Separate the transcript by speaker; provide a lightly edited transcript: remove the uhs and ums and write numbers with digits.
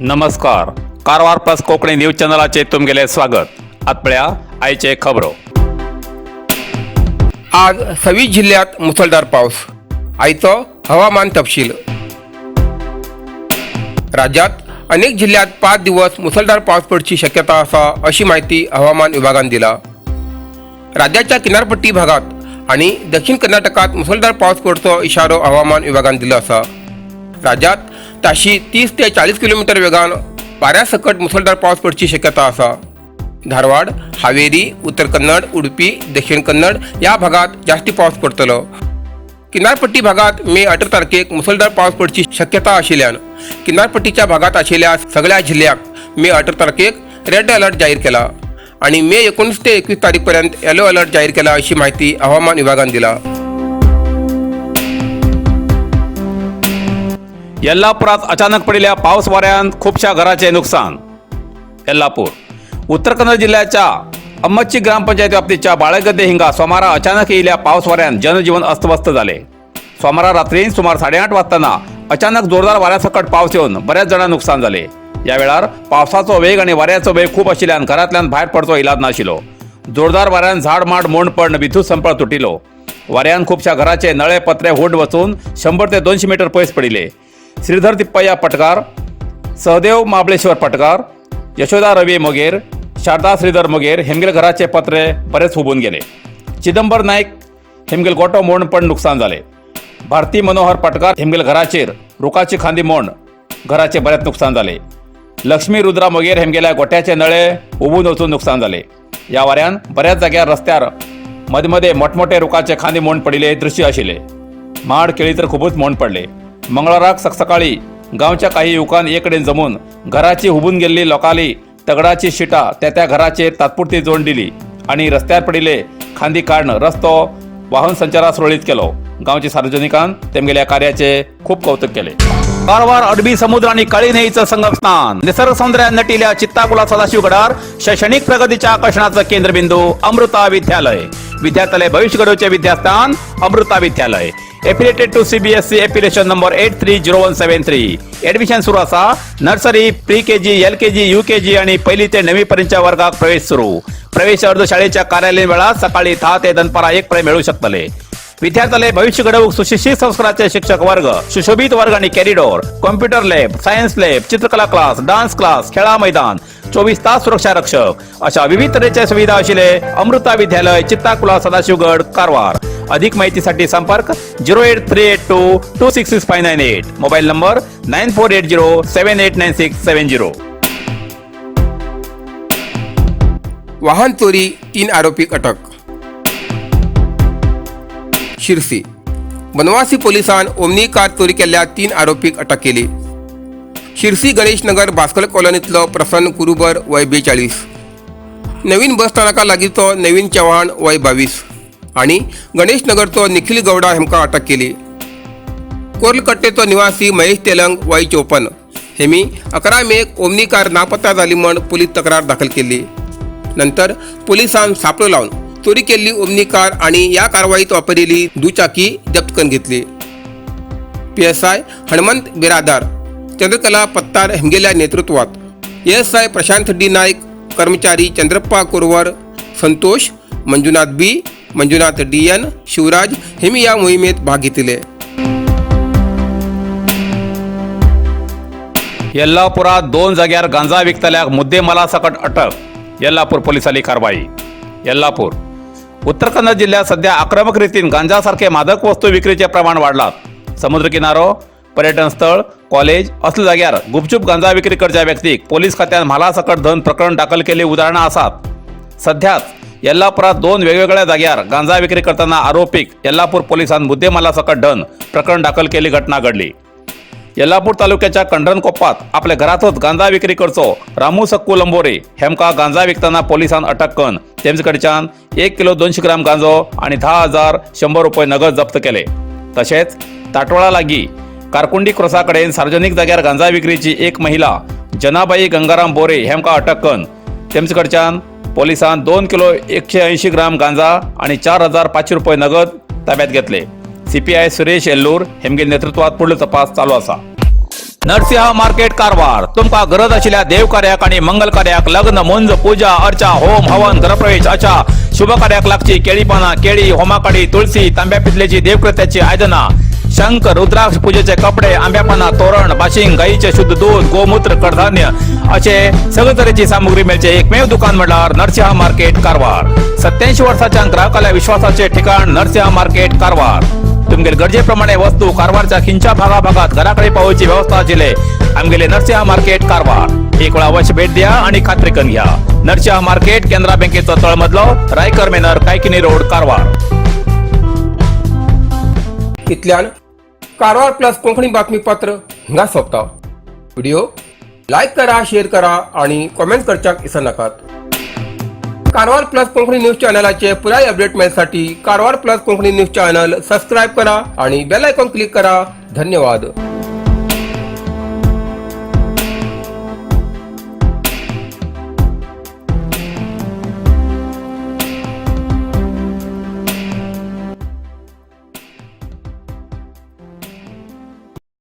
Speaker 1: नमस्कार, Karwar plus Konkani news चॅनलाचेर तुमगेलें स्वागत. आत पळया आयचे खबरो.
Speaker 2: आज 26 जिल्ह्यात मुसळधार पाऊस. आयचो हवामान तपशील. राज्यात अनेक जिल्ह्यात 5 दिवस मुसळधार पाऊस पडची शक्यता आसा, अशी माहिती हवामान विभागान दिला. राज्याच्या किनारपट्टी भागात आणि दक्षिण कर्नाटकात मुसळधार पाऊस पडचो इशारो हवामान विभागान दिलो आसा. राज्यात ताशी 30 ते 40 किलोमीटर वेगान वाऱ्यासकट मुसळधार पाऊस पडची शक्यता आसा. धारवाड, हावेरी, उत्तर कन्नड, उडुपी, दक्षिण कन्नड या भागात जास्ती पाऊस पडतलो. किनारपट्टी भागात मे 18 तारखेक मुसळधार पाऊस पडची शक्यता आशिल्ल्यान किनारपट्टीच्या भागात आशिल्ल्या सगळ्या जिल्ह्याक मे 18 तारखेक रेड अलर्ट जाहीर केला आणि मे 19 ते 21 तारीख पर्यंत येलो अलर्ट जाहीर केला, अशी माहिती हवामान विभागान दिला.
Speaker 1: येल्लापुरात अचानक पडिल्ल्या पावस वाऱ्यान खुबश्या घराचे नुकसान. येल्लापूर, उत्तर कन्नड जिल्ह्याच्या अम्मच्ची ग्रामपंचायत व्याप्तीच्या बाळगद्दे हिंगा सोमारा अचानक येयिल्ल्या पावस वाऱ्यान जनजीवन अस्तव्यस्त जाले. सोमारा रात्री सुमार 8:30 वाजताना अचानक जोरदार वाऱ्यासकट पावस येवन बऱ्याच जाणांक नुकसान जाले. या वेळार पावसाचो वेग आनी वाऱ्याचो वेग खूब आशिल्ल्यान घरांतल्यान भायर पडचो इलाज नाशिल्लो. जोरदार वाऱ्यान झाड माड मोड पडून विद्युत संपर्क तुटिलो. वाऱ्यान खुबश्या घराचे नळे, पत्रे हुड वचून 100 ते 200 मीटर पयस पडिल्ले. श्रीधर तिप्पय्या पटकार, सहदेव महाबळेश्वर पटकार, यशोदा रवी मोगेर, शारदा श्रीधर मोगेर हेमगेल घराचे पत्रे बरेच हुबून गेले. चिदंबर नायक हेमगेल गोटो मोड पण नुकसान जाले. भारती मनोहर पटकार हेमगेल घराचेर रुखाची खांदी मोड घराचे बरेच नुकसान जाले. लक्ष्मी रुद्रा मोगेर हेमगेल्या गोट्याचे नळे उबून वचून नुकसान जाले. या वाऱ्यान बऱ्याच जाग्यार रस्त्यार मध्ये मध्ये मोठमोठे रुखाचे खांदी मोड पडिल्ले दृश्य आशिल्ले. माड, केळी तर खूपच मोड पडले. मंगळाराक सकसकाळी गांवच्या काही युवकान एक कडेन जमून घराची हुबून गेल्ली लोकांली तगडाची शिटा त्या त्या घराचेर तात्पुरती जोड दिली आणि रस्त्यार पडिल्ले खांदी काडून रस्तो वाहन संचारा सुरळीत केलो. गांवच्या सार्वजनिकान तेमगेल्या कार्याचे खूप कौतुक केले. कारवार अरबी समुद्र आणि काळी न्हंयेचं संगम स्थान, निसर्ग सौंदर्यान नटिल्या चित्ताकुला सदाशिवगडार शैक्षणिक प्रगतीच्या आकर्षणाचं केंद्रबिंदू अमृता विद्यालय. विद्यार्थ्यालय भविष्य घडवचे विद्यास्थान अमृता विद्यालय. Affiliated to CBSE, affiliation number 830173. Admission सुरू असा. Nursery, pre KG, LKG, UKG आणि पहिली ते नववी पर्यंतच्या वर्गात प्रवेश सुरू. प्रवेश अर्ज शाळेच्या कार्यालयीन वेळात सकाळी 10 ते दनपारा 1 पर्यंत मिळू शकतले. विद्यार्थ्याले भविष्य घडवूक सुशिक्षित संस्काराचे शिक्षक वर्ग, सुशोभित वर्ग आणि corridor, computer lab, science lab, चित्रकला क्लास, डान्स क्लास, खेळा मैदान, 24 तास सुरक्षा रक्षक अशा विविध तऱ्हेच्या सुविधा असलेले अमृता विद्यालय, चित्ताकुला, सदाशिवगड, कारवार. अधिक माहितीसाठी संपर्क 08382266598, mobile number 9480789670.
Speaker 2: वाहन चोरी, 3 आरोपी अटक. शिरसी बनवासी पोलिसान ओमनी कार चोरी केल्ल्या 3 आरोपीक अटक केली. शिरसी गणेश नगर भास्कर कॉलनीतलो प्रसन्न कुरुबर, वय 42, नवीन बस स्थानका लागींचो नवीन चव्हाण, वय 22 आनी गणेश नगरचो निखिल गौडा हेमकां अटक केली. कोर्लकट्टेचो निवासी महेश तेलंग, वय 54 हेमी 11 मेक ओमनी कार नापत्ता जाली म्हण पोलीस तक्रार दाखल केल्ली. नंतर पोलिसान सापळो लावन चोरी केल्ली ओमनी कार आणि या कारवाईत वापरिल्ली दुचाकी जप्त करून घेतली. PSI Hanumant Biradar, Chandrakala Pattar हेमगेल्या नेतृत्वात SI Prashant D Naik, कर्मचारी Chandrappa Korwar, Santosh, Manjunath B, Manjunath D N, Shivraj हेमी या मोहिमेत भाग घेतले.
Speaker 1: येल्लापुरात 2 जाग्यार गांजा विकतल्याक मुद्देमालासकट अटक. येल्लापूर पोलिसांनी कारवाई. येल्लापूर, उत्तर कन्नड जिल्ह्यात सध्या आक्रमक रीतीन गांजासारखे मादक वस्तू विक्रीचे प्रमाण वाढलात. समुद्र किनारो, पर्यटन स्थळ, कॉलेज असल्या जाग्यार गुपचूप गांजा विक्री करच्या व्यक्तीक पोलीस खात्यान म्हालासकट धन प्रकरण दाखल केल्ली उदाहरणां आसात. सध्याच येल्लापुरात 2 वेगवेगळ्या जाग्यार गांजा विक्री करताना आरोपीक येल्लापूर पोलिसांन मुद्देमालासकट धन प्रकरण दाखल केल्ली घटना घडली. येल्लापूर तालुक्याच्या कंडनकोप्पात आपल्या घरातच गांजा विक्री करचो रामू सक्कू लंबोरे हेमका गांजा विकतना पोलिसान अटक करून तेमचे कडच्यान 1 किलो 200 ग्राम गांजो आणि 10,100 रुपये नगद जप्त केले. तशेंच ताटवळा लागीं कारकुंडी क्रॉसा कडेन सार्वजनिक जाग्यार गांजा विक्रीची एक महिला जनाबाई गंगाराम बोरे हेमका अटक करून तेमचे कडच्यान पोलिसान 2 किलो 180 ग्राम गांजा आणि 4,500 रुपये नगद ताब्यात घेतले. सीपीआय सुरेश येल्लूर हेमगेल नेतृत्वात पुढलो तपास चालू आसा. नरसिंह मार्केट कारवार. तुमकां गरज आशिल्ल्या देवकार्याक आनी मंगल कार्याक, लग्न, मुंज, पूजा अर्चा, होम हवन, घरप्रवेश अशा शुभ कार्याक लागची केळी पानां, केळी, होमाकाडी, तुळसी, तांब्या पितलेची देवकृत्याची आयदनां, शंख, रुद्राक्ष, पूजेचे कपडे, आंब्या पानां, तोरण, बाशिंग, गाईचे शुद्ध दूध, गोमूत्र, कडधान्य असे सगळे तरेची सामुग्री मेळचे एकमेव दुकान म्हळ्यार नरसिंह मार्केट कारवार. 87 वर्साच्या ग्राहकाला विश्वासाचे ठिकाण नरसिंह मार्केट कारवार. तुमगेले गरजेप्रमाणे वस्तू कारवारच्या खिंच्या भागाभागात घराकडे पावोवची व्यवस्था आशिल्ले आमगेले नरसिंह मार्केट कारवार. एक वेळा अवश्य भेट द्या आणि खात्री करून घ्या. नरसिंह मार्केट, केनरा बँकेचो तळमजलो, रायकर मेनर, कायकिनी रोड, कारवार.
Speaker 2: इतल्यान कारवार प्लस कोंकणी बातमीपत्र हिंगा सोंपता. व्हिडिओ लायक करा, शेअर करा आणि कॉमेंट करच्याक विसरनाकात. कारवार प्लस कोंकणी न्यूज चॅनलाचे पुराय अपडेट मेळसाठी Karwar plus Konkani news channel subscribe करा आणि बेल आयकॉन क्लिक करा. धन्यवाद.